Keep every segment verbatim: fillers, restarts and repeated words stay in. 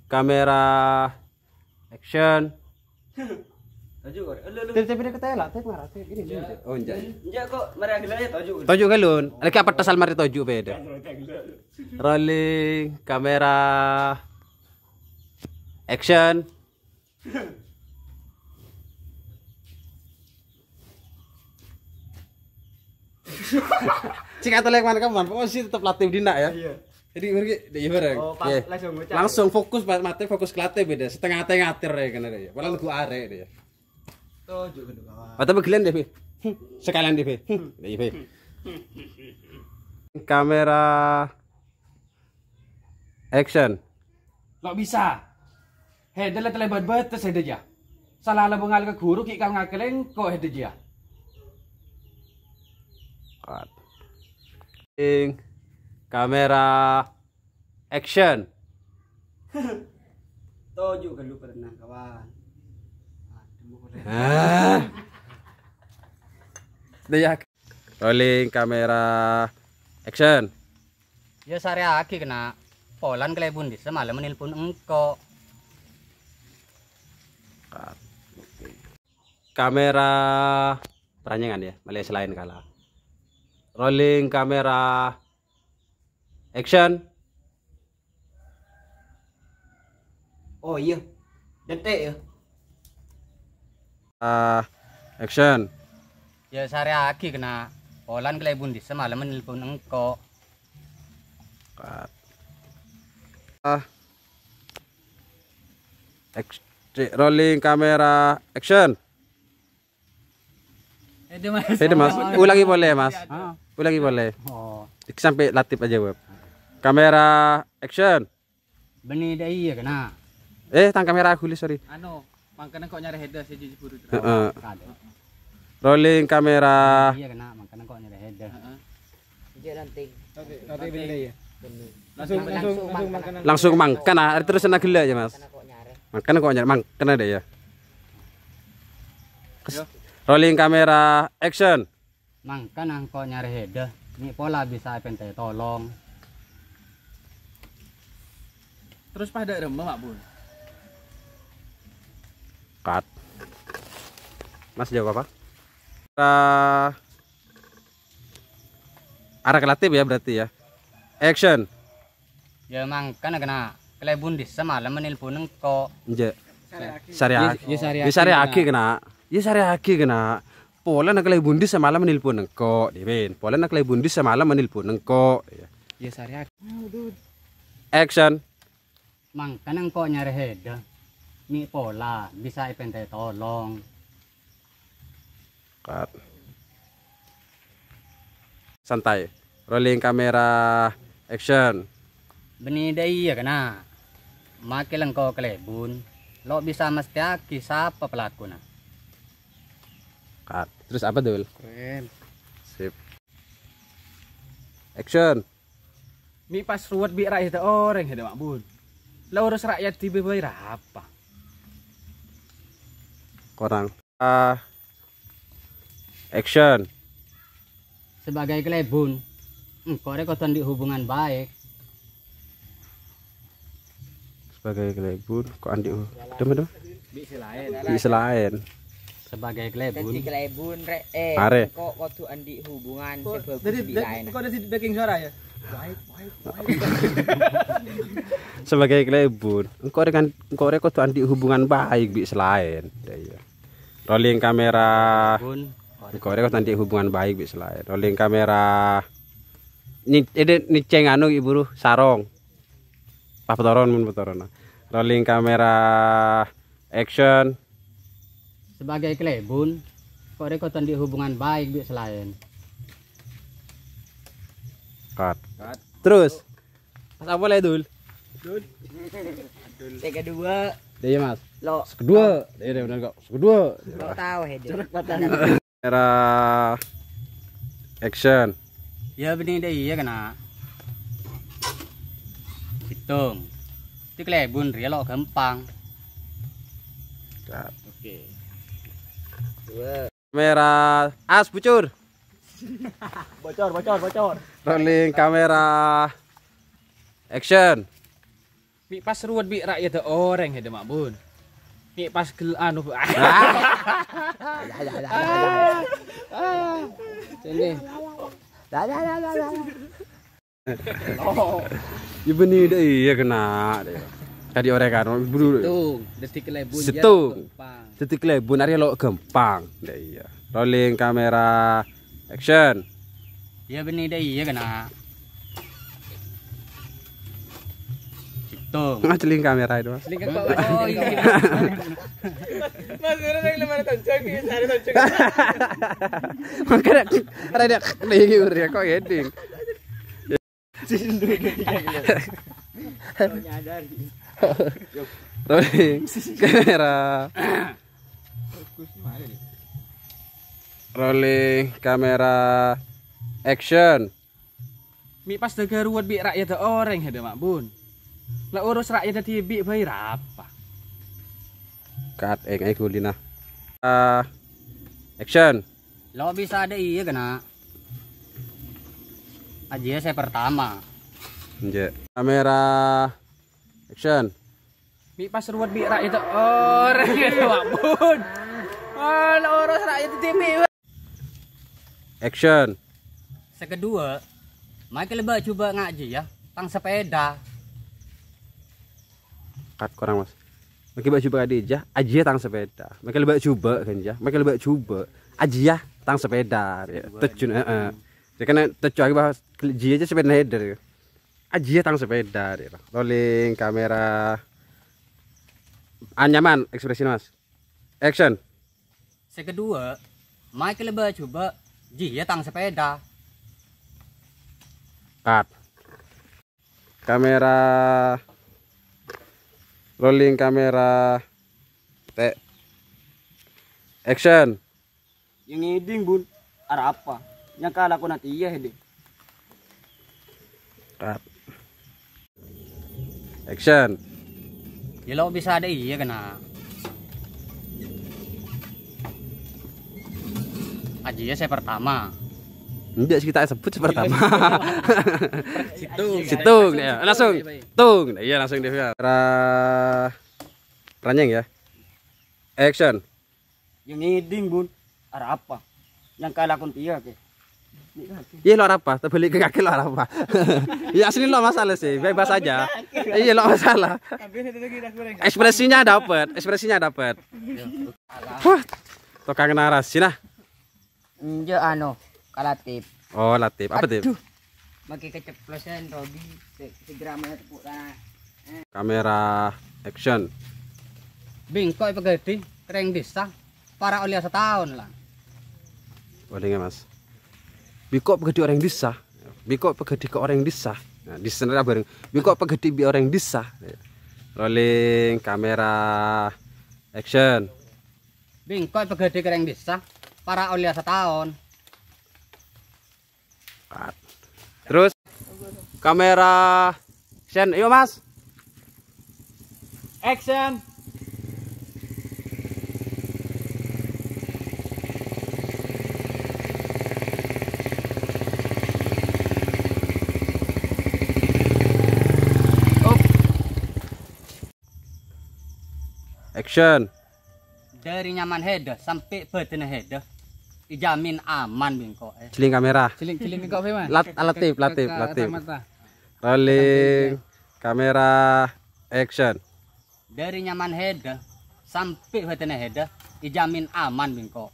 Kamera, action. Toju', kor. Elu, elu. Tep, tep, ini ketela, tep ngarah, tep, ini, ini, tep. Oh, enjâ'. Enjâ' kok, mari aghellâ' yâ, toju'. Toju' ghâllu. Lagi apa tas almari toju' beda. Rolling, kamera, action. Sing atau lek mana kapan? Oh, sih tetep latih dina ya. Iya. Jadi, mriki, dek, iya, bareng. Oh, pas. Iya. Langsung ngucap. Langsung fokus, Pak, mate fokus ke latih beda. Setengah tengah ater ya, kena deh, ya. Padahal gua arek deh, ya. Toju' ghâllu, kawan. Atau begilan deh, Bi. Sekalian deh, Bi. Deh, Bi. Kamera, action. Kok bisa? Hèdâ la talèbât bâtes hèdâ, jâ. Sala la bângal ka ghuru ghi' kal-ngakalè engko' hèdâ, jâ. Cut. Rolling, kamera, action. Toju' ghâllu pernah, kawan. Aduh, Ah. Deh, ya. Rolling, kamera, action. Yâ, sarèyaghi, kèna. Polan kalèbun dissa malem nelpon engko'. Cut. Kamera, peranyangan yâ, malè sè laèn kala. Rolling, kamera, action. Oh, iyâ. Dântè', yâ. Ah, action. Yâ, sarèyaghi, kèna. Polan kalèbun dissa malem nelpon engko'. Cut. Ah. Ex-, cek, rolling kamera, action. Hèdâ, Mas. Hèdâ, Mas. Ulangi polè, Mas. Ah. Ulangi polè. Oh. Sampai Latif aja, Web. Kamera, action. Bânnè dâ' iyâ, kèna. Eh, tang kamera aku, sorry. Anu, mangkana kok nyarè hèdâ sè jujur buru. Heeh. Rolling kamera. Iyâ, kèna, mangkana kok nyarè hèdâ. Heeh. Iyâ, nanti. Nanti, nanti bânnè dâ' iyâ. Langsung, langsung, langsung mangkana. Langsung mangkana, terus na ghellâ' yâ, Mas. Mangkana kok nyarè, mangkana dâ' iyâ. Rolling kamera, action. Mangkana engko' nyarè hèdâ, mè' pola bisa èpènta'è tolong. Terros padâ rèmma, Mak Bun? Cut. Mas, jawab apa? Arah, arah ke Latif ya, berarti ya. Action. Yâ, mangkana, kèna. Kalèbun dissa malem nelpon engko'. Enjâ'. Sarèyaghi. Sarèyaghi. Yâ, yâ, sarèyaghi, kèna. Yâ, sarèyaghi, kèna. Polana kalèbun dissa malem nelpon engko', Dipin. Polana kalèbun dissa malem nelpon engko'. Yâ. Yâ, sarèyaghi. Action. Mangkana engko' nyarè hèdâ. Mè' pola bisa èpènta'è tolong. Cut. Santai. Rolling kamera, action. Bânnè dâ' iyâ, kèna. Make lengko kalèbun, lo' bisa mastèyaghi sapa pelakona. Cut. Terus apa, Dul? Keren. Sip. Action. Mè' pas ruwet bi' ra'yadda orèng, hèdâ, Mak Bun. La urus ra'yat dhibi' bhâi rapa? Korang. Ah, action. Sebagai kalèbun, engko' rè kodhu andi' hubungan baik. Sebagai kalèbun, kok andi' hu-, dem, dem? Bi' sè laèn. Bi' sè laèn. Sebagai kalèbun. Dâddhi kalèbun, rè, eh, Are. Engko' kodhu andi' hubungan sè bagus bi' laèn. Kok dâddhi backing suara ya? Baik, baik, baik. Sebagai kalèbun, engko' rè kan, engko' rè kodhu andi' hubungan baik bi' sè laèn. Dâ' iyâ. Rolling kamera. Bun. Engko' rè kodhu andi' hubungan baik bi' sè laèn. Rolling kamera. Ni, ini, ni ceng anu, Ibu Ruh, sarong. Pas patoron, mon patoron. Rolling kamera. Action. Sebagai kalèbun, engko' rè kodhu andi' hubungan baik bi' sè laèn. Cut. Cut. Terus. Pas apa lè, Dul? Dul. Sè kedua. Dâ' iyâ, Mas. Lo. Sè kedua. Dâ' iyâ, bener kok. Sè kedua. Lo tao, hèdâ. Kamera, action. Yâ, bânnè dâ' iyâ, kèna. Bhitung. Dâddhi kalèbun rèya lo' ghâmpang. Cut. Oke. Dua. Kamera, as, bucur. Bocor, bocor, bocor. Rolling kamera. Action. Mi' pas ruwet bi' ra'yadda orèng, hèdâ, Ma' Bun. Mi' pas gel-, anu, Bu. Ah. Sini. Yâ bânnè dâ' iyâ kèna'. Kadhi orèng kan, buru. Sèttong, dhâddhi kalèbun, yâ, Sèttong. Gampang. Dhâddhi kalèbun, arèya lo' gampang. Dâ' iyâ. Rolling kamera, action. Yâ bânnè dâ' iyâ kèna'. Sèttong. Nggak celing kamera itu, Mas. Celing ke bawah. Oh, iya. Mas, orang yang lemah tonjok, ini cari tonjok. Makanya, ada dia, ada yang udah, kok heading. Rolling kamera. Rolling kamera. Action. Mi' pas dâgâ ruwet bi' ra'yadda orèng, hèdâ, Ma' Bun. La urus ra'yadda dhibi' bhâi rapa? Cut, eh, eh, gulina. Ah, action. Lo' bisa dâ' iyâ kèna'. Ajiyâ sè pertama. Enjâ'. Kamera, action. Mi' pas ruwet bi' ra'yadda orèng, Ma' Bun. Ah, la urus ra'yadda dhibi'. Action. Sè kedua, makkè la bâ' jhubâ' ngajiyâ tang sepeda. Cut, kurang, Mas. Makkè bâ' jhubâ' ngajiyâ, ajiyâ tang sepeda. Makkè la bâ' jhubâ' kan, yâ. Makkè la bâ' jhubâ', ajiyâ tang sepeda. Yâ, tojjhuna, heeh. Yâ, kan tojjhuna bahas jiyâ aja sepeda header. Ajiyâ tang sepeda, yâ. Rolling kamera. Anyaman ekspresina, Mas. Action. Sè kedua, makkè la bâ' jhubâ' jiyâ tang sepeda. Cut. Kamera. Rolling kamera. Te. Action. Yâ ngèdhing, Bun. Arapa? Nyangka lakona tèya, hèdâ. Cut. Action. Yâ lo' bisa dâ' iyâ kèna'. Ajiyâ sè pertama. Enjâ' sè ta' èsebbhut sè pertama. Sèttong. Sèttong, yâ. Langsung. Tung. Iyâ, langsung dâ' iyâ. Ra-, ranyèng, yâ. Action. Yâ ngèdhing, Bun. Arapa? Nyangka lakon tèya, kè. Iyâ, lo' arapa? Tabâlik kè kakè lo' arapa? Yâ, asli lo' masalah sih, bebas aja. Iyâ, lo' masalah. Ekspresinya dapet, ekspresinya dapet. Wah, tukang narasi nah. Enjâ' anu, ka Latif. Oh, Latif. Apa, Tip? Aduh. Makkè keceplosan, Robi. Se-, segera mana tepuk tangan. Kamera action. Bi' engko' èpaghâdhi ka orèng dhisa, para' ollè sataon, la. Boleh nggak, Mas? Bi' engko' èpaghâdhi orèng dhisa. Bi' engko' èpaghâdhi ka orèng dhisa. Nah, dhisa nèka bareng. Bi' engko' èpaghâdhi bi' orèng dhisa. Rolling kamera action. Bi' engko' èpaghâdhi ka orèng dhisa, para' ollè sataon. Cut. Terus kamera action, ayo Mas. Action. Up. Action. Dâri nyaman hèdâ sampè' bâdânna hèdâ, èjamin aman bi' engko', eh. Celing kamera. Celing, celing engko', Mas. Lat-, Latif, Latif, Latif. Rolling kamera, action. Dâri nyaman hèdâ sampè' bâdânna hèdâ, èjamin aman bi' engko'.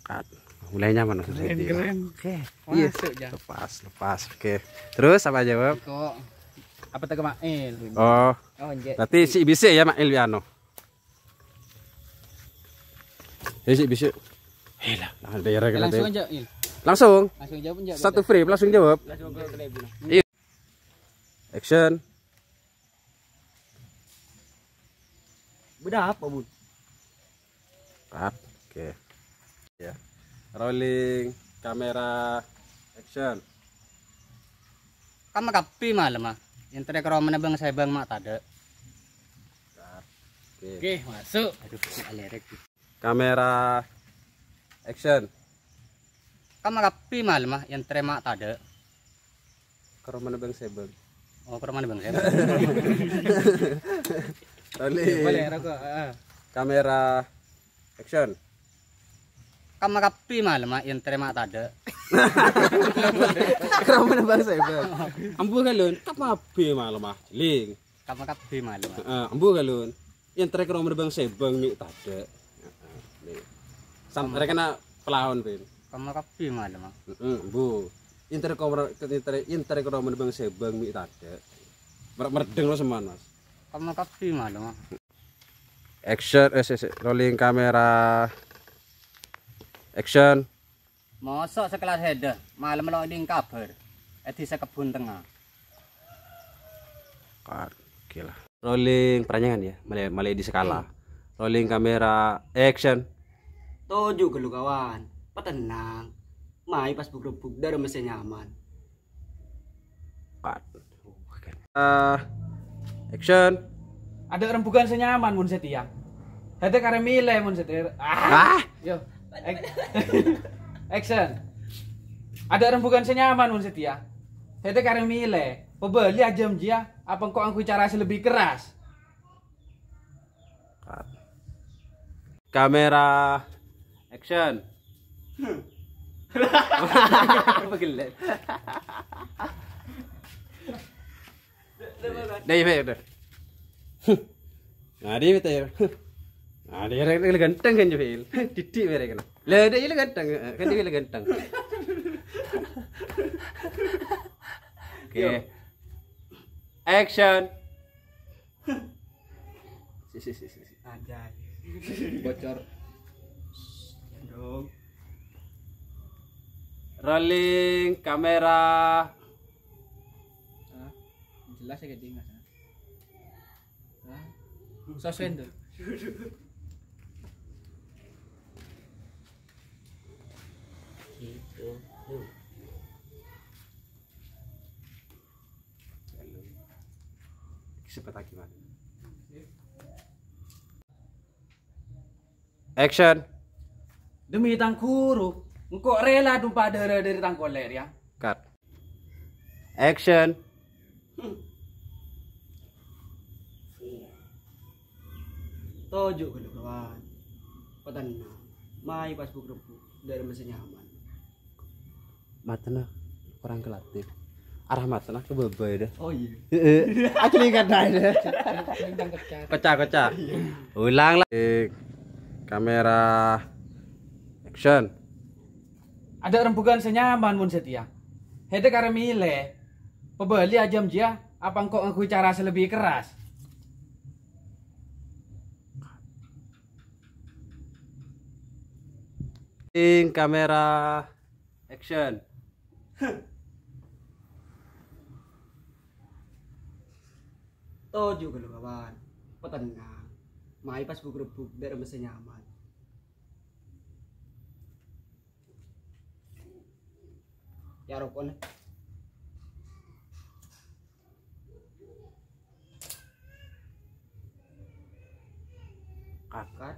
Cut. Mulai nyaman maksudnya. Keren, keren. Oke. Iya. Masuk, ya. Lepas, lepas. Oke. Terus apa jawab? Kok apa tak ke Mail? Oh. Oh, enggak. Berarti si bisa ya Mail ya, no? Ya, si bisa. Eh, lah, nah, daerah kena. Langsung aja, Il. Langsung. Langsung jawab, enggak? Satu frame, langsung jawab. Langsung ke, ke ibu. Iya. Action. Bâdâ apa, Bun? Cut. Oke. Ya. Rolling kamera action. Kamma kabbhi malem, ah. Èntarè ka romana bâng-sèbâng ma' tadâ'. Cut. Oke. Oke, masuk. Aduh, alerek. Kamera action. Kamma kabbhi malem, ah, èntarè ma' tadâ'. Ka romana bâng-sèbâng. Oh, ke rumah Bang Seba. Rolling. Boleh, rokok, heeh. Kamera, action. Kamma kabbhi malem, Mak, yen terima tadha'. Ke rumah Bang Seba. Ambu galon, kamma kabbhi malem, ah, ling. Kamma kabbhi malem, Mak. Heeh, ambu galon. Yen terima ke rumah Bang Seba, mi' tadha'. Heeh, ling. Sampe kena pelawan, Pin. Kamma kabbhi malem, Mak. Heeh, ambu. Yen terima ke rumah, yen terima, yen terima ke rumah Bang Seba, mi' tadha'. Mer-, merdeng lo seman, Mas. Kamma kabbhi malem, Mak. Action, eh, se-, se-, rolling kamera. Action. Mosok sekelas Heda, malem lo' ning kabar. Edi Sekebbun Tengnga. Cut, oke lah. Rolling peranyangan ya, malè, malè di skala. Rolling kamera, action. Toju' ghâllu, kawan. Patennang. Mayu pas buk-rebbuk, dârâmma sè nyaman. Cut. Eh, action. Adâ' rembugan sè nyaman mon satèya. Hètè karè milè mon satèya. Ah! Ah! Yo. Ac-, action. Adâ' rembugan sè nyaman mon satèya. Hètè karè milè. Pabâli ajâm jiyâ, apa engko' angghuy cara sè lebbi kerras? Cut. Kamera, action. Apa gelek? Dai, dai, dai. Nah, dia betul. Nah, dia orang, orang ganteng kan, Jufil? Didik mereka kena. Lah, dia orang ganteng, kan dia orang ganteng. Oke. Yo. Action. Si, si, si, si, si. Anjay. Bocor. Dong. Rolling kamera. Hah? Jelas ya, Gading, Mas. Hah? Sosok itu. Gitu. Sepet lagi, Mas. Action. Demi tang ghuru, engko' rela dumpa dârâ dâri tang kolè' rèya. Cut. Action. Toju' ghâllu, kawan. Patennang. Mayu pas buk-rebbuk, dârâmma sè nyaman. Matana kurang kelatih. Arah matana ke baba ya dah. Oh iya. Heeh. Asli kan dah. Pecah-pecah. Ulang lah. Eh, kamera action. Adâ' rembugan sè nyaman mon satèya. Hètè karè milè. Pabâli ajâm jiyâ, apa engko' ngangghuy cara sè lebbi kerras? Ing kamera. Action. Toju' ghâllu, kawan. Patennang. Mayu pas buk-rebbuk, dârâmma sè nyaman. Ya, rokok nih. Cut. Cut.